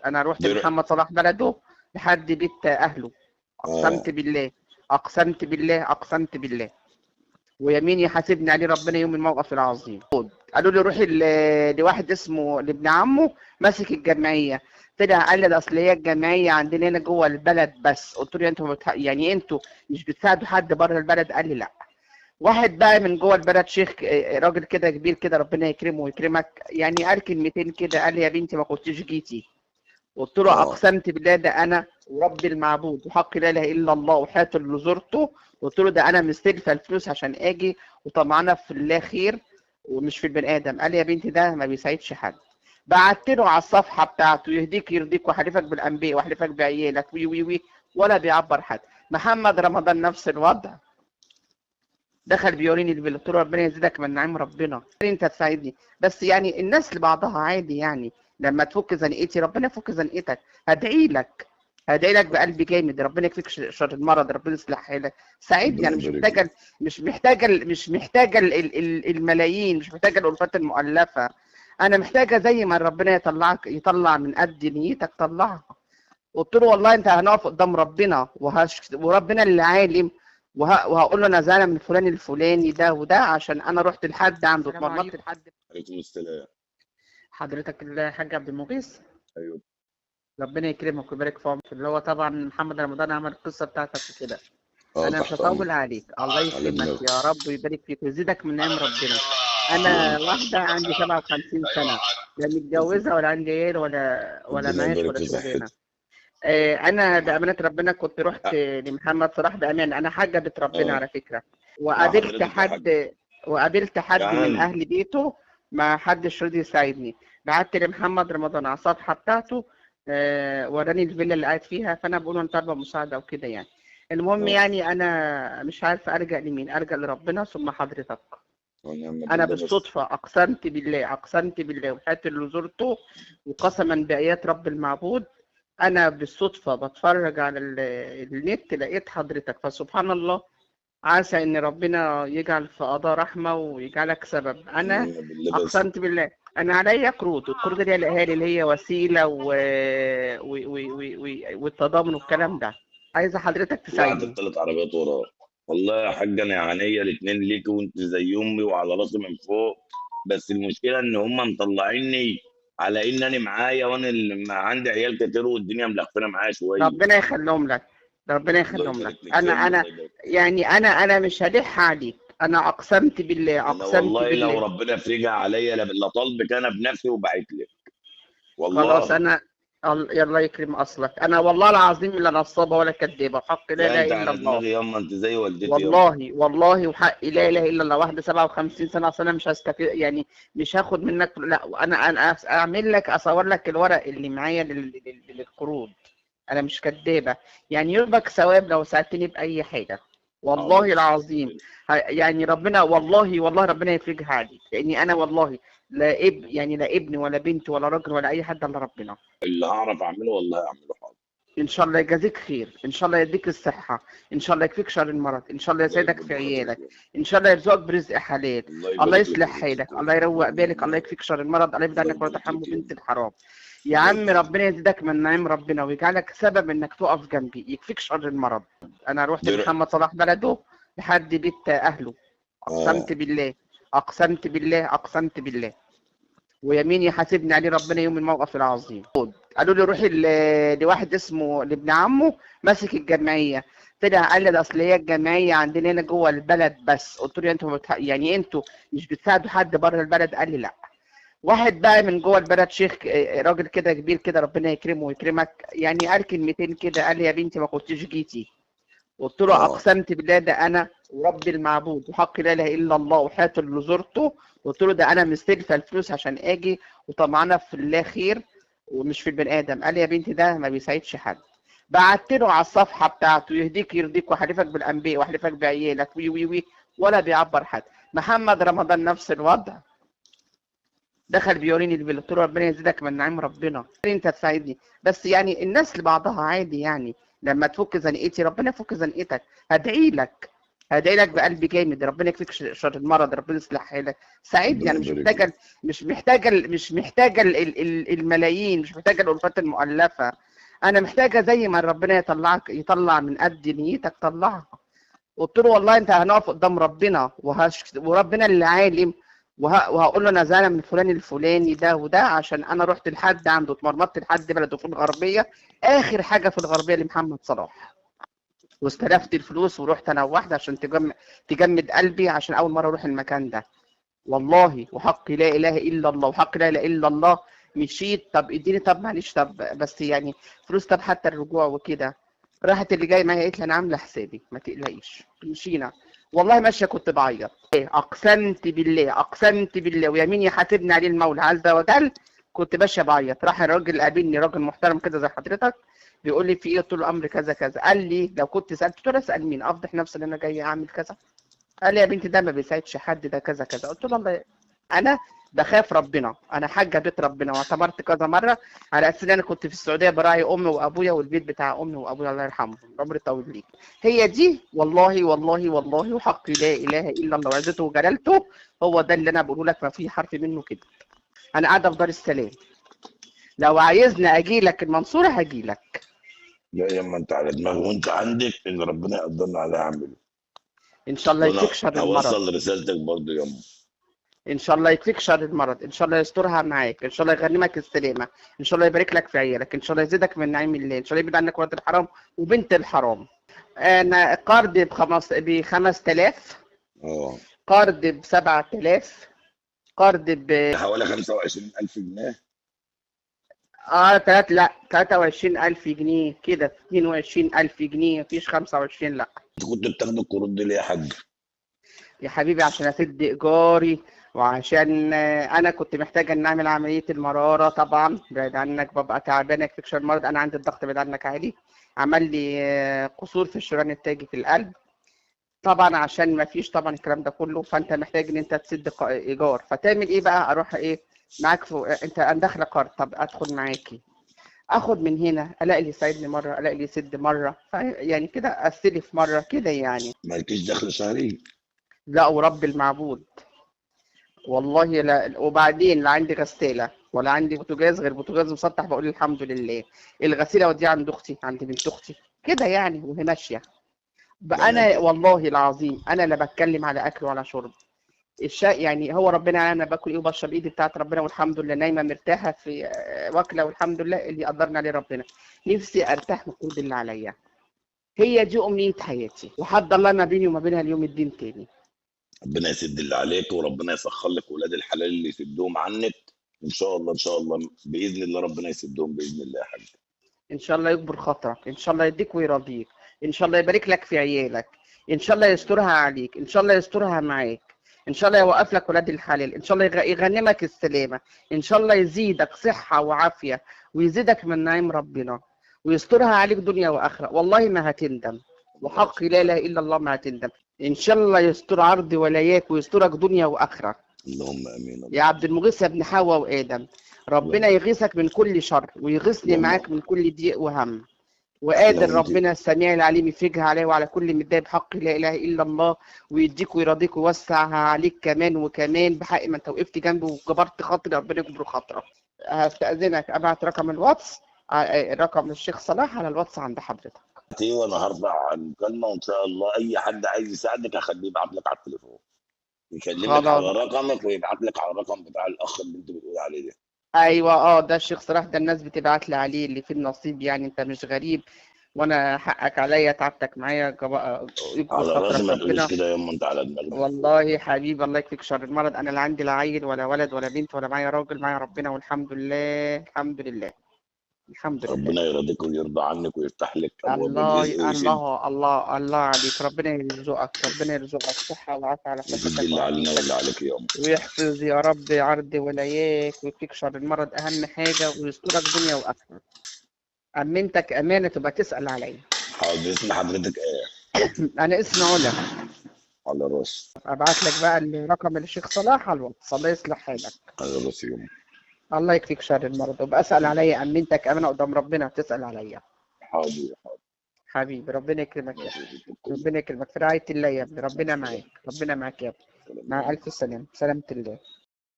انا رحت در... لمحمد صلاح بلده لحد بيت اهله. اقسمت اه بالله، اقسمت بالله، اقسمت بالله، ويمين يحاسبني عليه ربنا يوم الموقف العظيم. قالوا لي روحي لواحد اسمه لابن عمه ماسك الجمعية. طلع قال لي ده اصل هي الجمعية عندنا هنا جوه البلد بس. قلت له انتوا يعني انتوا مش بتساعدوا حد بره البلد؟ قال لي لا. واحد بقى من جوه البلد، شيخ، راجل كده كبير كده، ربنا يكرمه ويكرمك، يعني قال كلمتين كده، قال لي يا بنتي ما كنتيش جيتي. قلت له اه اقسمت بالله ده انا ورب المعبود وحق لا اله الا الله وحياة اللي زرته. قلت له ده انا مستلفه الفلوس عشان اجي، وطمعانه في الله خير ومش في البني ادم. قال لي يا بنتي ده ما بيساعدش حد. بعت له على الصفحة بتاعته يهديك يرضيك وحلفك بالانبياء وحلفك بعيالك وي وي وي، ولا بيعبر حد. محمد رمضان نفس الوضع، دخل بيوريني الفيلا. قلت له ربنا يزيدك من نعيم ربنا، انت تساعدني بس. يعني الناس لبعضها عادي، يعني لما تفك زنقتي ربنا يفك زنقتك. هدعي لك، هدعي لك بقلب جامد، ربنا يكفيك شر المرض، ربنا يصلح حالك. ساعدني، ربنا انا مش يبارك لك. محتاجه، مش محتاجه، مش محتاجه الملايين، مش محتاجه الالفات المؤلفة. انا محتاجه زي ما ربنا يطلعك، يطلع من قد نيتك طلعها. قلت له والله انت هنقف قدام ربنا وربنا اللي عالم، وهقول له انا زعلان من فلان الفلاني ده وده، عشان انا رحت لحد عنده، السلام اتمرمطت عليكم. لحد. عليكم السلام. حضرتك الحاج عبد المغيث، ايوه. ربنا يكرمك ويبارك في عمرك. اللي هو طبعا محمد رمضان عمل القصة بتاعتك وكده. اه انا مش تحت هطول امرك. عليك، الله على يكرمك دماغك. يا رب ويبارك فيك ويزيدك من نعم ربنا. انا واحدة عندي 57 سنة، لا متجوزة ولا عندي عيال ولا ربنا معاش يبارك ولا في شغلانة. صحتك. انا بامانه ربنا كنت رحت لمحمد صلاح بامانه، انا حاجة بيت ربنا اه على فكرة، مع وقابلت حضرتك يا حاج. حد، وقابلت يا حد من عم. اهل بيته ما حدش رضي يساعدني. بعت لمحمد رمضان على الصفحة بتاعته، وراني الفيلا اللي قاعد فيها، فانا بقول له انا طالبه مساعدة وكده يعني. المهم اه يعني انا مش عارفه ارجع لمين، ارجع لربنا ثم حضرتك. ونعم انا بالله. بس بالصدفة اقسمت بالله، اقسمت بالله وحياة اللي زرته، وقسما بايات رب المعبود، انا بالصدفة بتفرج على النت لقيت حضرتك. فسبحان الله، عسى ان ربنا يجعل في قضاء رحمه ويجعلك سبب. انا ونعم بالله. بس اقسمت بالله انا عليا قروض، القروض اللي هي الاهالي اللي هي وسيلة والتضامن والكلام ده. عايزه حضرتك وقعدت تساعدني. 3 عربيات وراه. والله يا حاج انا عينيا الاثنين ليك، وانت زي امي وعلى راسي من فوق. بس المشكلة ان هم مطلعيني على ان انا معايا، وانا اللي عندي عيال كتير والدنيا ملخفنه معايا شوية. ربنا يخليهم لك، ربنا الله يخليهم لك. يبارك لك يا انا امي، انا الله يبارك. يعني انا مش هلح عليك، انا اقسمت بالله، انا اقسمت والله لو بالله. ربنا فرجها عليا لا طالبك انا بنفسي وبعت لك. خلاص والله انا يلا يكرم اصلك. انا والله العظيم لا نصابه ولا كدابه، وحق لا لا اله انت الا على الله. دماغي ياما، انت زي والدتي ياما. والله والله وحق لا اله الا الله، واحدة 57 سنة، اصل انا مش هستفيد يعني، مش هاخد منك لا. انا اعمل لك، اصور لك الورق اللي معايا للقروض. انا مش كدابه يعني، يربك ثواب لو ساعدتني باي حاجة والله حاضر. العظيم. يعني ربنا والله والله ربنا يفرجها عليك، لاني انا والله لا اب يعني، لا ابن ولا بنت ولا راجل ولا اي حد الا ربنا. اللي هعرف اعمله والله اعمله. حاضر. ان شاء الله يجازيك خير، ان شاء الله يديك الصحة، ان شاء الله يكفيك شر المرض، ان شاء الله الله يسعدك يكبر في بخاطرك عيالك، يا رب. ان شاء الله يرزقك برزق حلال، الله الله يبارك لك يصلح يا بنت حالك، الكل. الله يروق بالك، الله يكفيك شر المرض، الله يبعد الله عنك مرض يبارك حمو لك يا بنت رب. الحرام. يا الله عم يبارك لك. ربنا يزيدك من نعيم ربنا ويجعلك سبب انك تقف جنبي، يكفيك شر المرض. انا رحت در... لمحمد صلاح بلده لحد بيت اهله، اقسمت اه بالله، اقسمت بالله، اقسمت بالله، ويمين يحاسبني عليه ربنا يوم الموقف العظيم. قالوا لي روحي لواحد اسمه لابن عمه ماسك الجمعية. طلع قال لي ده اصل هي الجمعية عندنا هنا جوه البلد بس. قلت له انتوا يعني انتوا مش بتساعدوا حد بره البلد؟ قال لي لا. واحد بقى من جوه البلد، شيخ، راجل كده كبير كده، ربنا يكرمه ويكرمك، يعني قال كلمتين كده، قال لي يا بنتي ما كنتيش جيتي. قلت له اه اقسمت بالله ده انا ورب المعبود وحق لا اله الا الله وحياة اللي زرته. قلت له ده انا مستلفه الفلوس عشان اجي، وطمعانه في الله خير ومش في البني ادم. قال لي يا بنتي ده ما بيساعدش حد. بعت له على الصفحة بتاعته يهديك يرضيك وحلفك بالانبياء وحلفك بعيالك وي وي وي، ولا بيعبر حد. محمد رمضان نفس الوضع، دخل بيوريني الفيلا. قلت له ربنا يزيدك من نعيم ربنا، انت تساعدني بس. يعني الناس لبعضها عادي، يعني لما تفك زنقتي ربنا يفك زنقتك. هدعي لك، هدعي لك بقلب جامد، ربنا يكفيك شر المرض، ربنا يصلح حالك، ساعدني. ربنا انا مش يبارك لك. محتاجه، مش محتاجه، مش محتاجه الملايين، مش محتاجه الالفات المؤلفة. انا محتاجه زي ما ربنا يطلعك، يطلع من قد نيتك طلعها. قلت له والله انت هنقف قدام ربنا وربنا اللي عالم، وهقول له انا زعلان من فلان الفلاني ده وده، عشان انا رحت لحد عنده، اتمرمطت لحد بلده في الغربية، اخر حاجة في الغربية لمحمد صلاح، واستلفت الفلوس ورحت انا وواحدة عشان تجمد قلبي، عشان اول مرة اروح المكان ده. والله وحق لا اله الا الله، وحق لا اله الا الله مشيت. طب اديني، طب معلش، طب بس يعني فلوس، طب حتى الرجوع وكده. راحت اللي جاي معايا قالت لي انا عامله حسابي ما تقلقيش. مشينا، والله ماشية كنت بعيط، اقسمت بالله، اقسمت بالله ويمين يحاسبني عليه المولى عز وجل، كنت ماشية بعيط. راح الراجل قابلني، راجل محترم كده زي حضرتك، بيقول لي في ايه؟ قلت له الامر كذا كذا. قال لي لو كنت سالت، قلت له اسال مين؟ افضح نفسي ان انا جاي اعمل كذا؟ قال لي يا بنتي ده ما بيساعدش حد، ده كذا كذا. قلت له الله، انا بخاف ربنا، انا حاجة بيت ربنا، واعتمرت كذا مرة على اساس ان انا كنت في السعودية براعي امي وابويا والبيت بتاع امي وابويا الله يرحمهم، عمري طويل ليك. هي دي والله والله والله وحق لا اله الا الله وعزته وجلالته، هو ده اللي انا بقوله لك، ما في حرف منه كده. انا قاعدة في دار السلام، لو عايزني اجي لك المنصورة هاجي لك. لا يا اما انت على دماغي، وانت عندك اللي ربنا يقدرنا عليه اعمله. ان شاء الله وانا يكفيك شر المرض. هوصل رسالتك برضه يا ام. ان شاء الله يكفيك شر المرض، ان شاء الله يسترها معاك، ان شاء الله يغنمك السلامة، ان شاء الله يبارك لك في عيالك، ان شاء الله يزيدك من نعيم الله، ان شاء الله يبعد عنك ولد الحرام وبنت الحرام. انا قرض ب 5000، اه قرض ب 7000، قرض ب حوالي 25000 جنيه. تلات، لا 23000 جنيه كده، 22000 جنيه، مفيش 25. لا انت كنت بتاخد القروض دي ليه يا حاج؟ يا حبيبي عشان اسد ايجاري، وعشان انا كنت محتاجه ان اعمل عملية المرارة طبعا، بعيد عنك ببقى تعبانة، يكفيك شر المرض، انا عندي الضغط بعيد عنك عالي، عمل لي قصور في الشريان التاجي في القلب طبعا، عشان ما فيش طبعا الكلام ده كله، فانت محتاج ان انت تسد ايجار، فتعمل ايه بقى؟ اروح ايه معاك انت انا داخله قرض، طب ادخل معاكي، اخد من هنا، الاقي اللي يساعدني مرة، الاقي اللي يسد مرة، يعني كده استلف مرة كده يعني. مالكيش دخل شهري؟ لا ورب المعبود والله لا. وبعدين لا عندي غسالة ولا عندي بوتاجاز غير بوتاجاز مسطح، بقول الحمد لله. الغسيله اوديها عند اختي، عند بنت اختي كده يعني، وهي ماشية. يعني انا انت والله العظيم انا لا بتكلم على اكل ولا شرب، الشيء يعني هو ربنا، انا باكل ايه وبشرب ايدي بتاعت ربنا والحمد لله، نايمة مرتاحة في واكله والحمد لله اللي قدرنا عليه ربنا. نفسي ارتاح من القروض اللي عليا، هي دي امنية حياتي، وحد الله ما بيني وما بينها اليوم الدين تاني. ربنا يسد اللي عليك، وربنا يسخر لك ولاد الحلال اللي يسدهم عنك ان شاء الله. ان شاء الله باذن الله ربنا يسدهم باذن الله يا حاج. ان شاء الله يكبر خاطرك، ان شاء الله يديك ويرضيك، ان شاء الله يبارك لك في عيالك، ان شاء الله يسترها عليك، ان شاء الله يسترها معاك، ان شاء الله يوقف لك ولاد الحلال، ان شاء الله يغنمك السلامة، ان شاء الله يزيدك صحة وعافيه ويزيدك من نعيم ربنا ويسترها عليك دنيا واخره. والله ما هتندم، وحق لا اله الا الله ما هتندم. ان شاء الله يستر عرض ولاياك ويسترك دنيا واخره. اللهم امين. يا عبد المغيث يا ابن حواء وادم، ربنا يغيثك من كل شر ويغيثني معاك من كل ضيق وهم، وقادر ربنا السميع العليم يفرجها عليه وعلى كل متضايق بحق لا اله الا الله، ويديك ويرضيك ويوسعها عليك كمان وكمان بحق ما انت وقفت جنبه وجبرت خاطري، ربنا يجبر خاطرك. هستأذنك ابعت رقم الواتس، رقم الشيخ صلاح على الواتس عند حضرتك. وانا هرفع المكالمة وان شاء الله اي حد عايز يساعدك هخليه يبعت لك على التليفون، يكلمك على رقمك ويبعت لك على الرقم بتاع الاخ اللي انت بتقول عليه ده. ايوه ده الشيخ صلاح، ده الناس بتبعت لي عليه اللي في النصيب، يعني انت مش غريب، وانا حقك عليا، تعبتك معايا، على راسي. ما تقوليش كده يا ام، انت على دماغي والله حبيبي، الله يكفيك شر المرض. انا لا عندي لا عيل ولا ولد ولا بنت ولا معايا راجل، معايا ربنا والحمد لله، الحمد لله الحمد لله. ربنا يرضيك ويرضى عنك ويفتح لك ابواب الله الرزق ويسد. الله الله الله عليك، ربنا يرزقك، ربنا يرزقك صحة وعافية على يسد صحتك اللي علينا وعافيتك، واللي عليك يا ام، ويحفظ يا رب عرض ولاياك ويكفيك شر المرض أهم حاجة، ويسترك دنيا وآخرة. أمنتك أمانة تبقى تسأل عليا. حاضر. اسم حضرتك ايه؟ أنا اسمي علا. على راسي. أبعت لك بقى الرقم الشيخ صلاح على الواتس. الله يصلح حالك. على راسي يا ام. الله يكفيك شر المرض، وابقى اسأل عليا، أمنتك أمانة قدام ربنا تسأل عليا. حاضر حاضر. حبيبي ربنا يكرمك يا ماشي ابني. يا ست الكل. ربنا يكرمك في رعاية الله يا ابني، مع ربنا السلامة. معاك، ربنا معاك يا ابني. سلام. مع ألف سلامة، سلامة الله.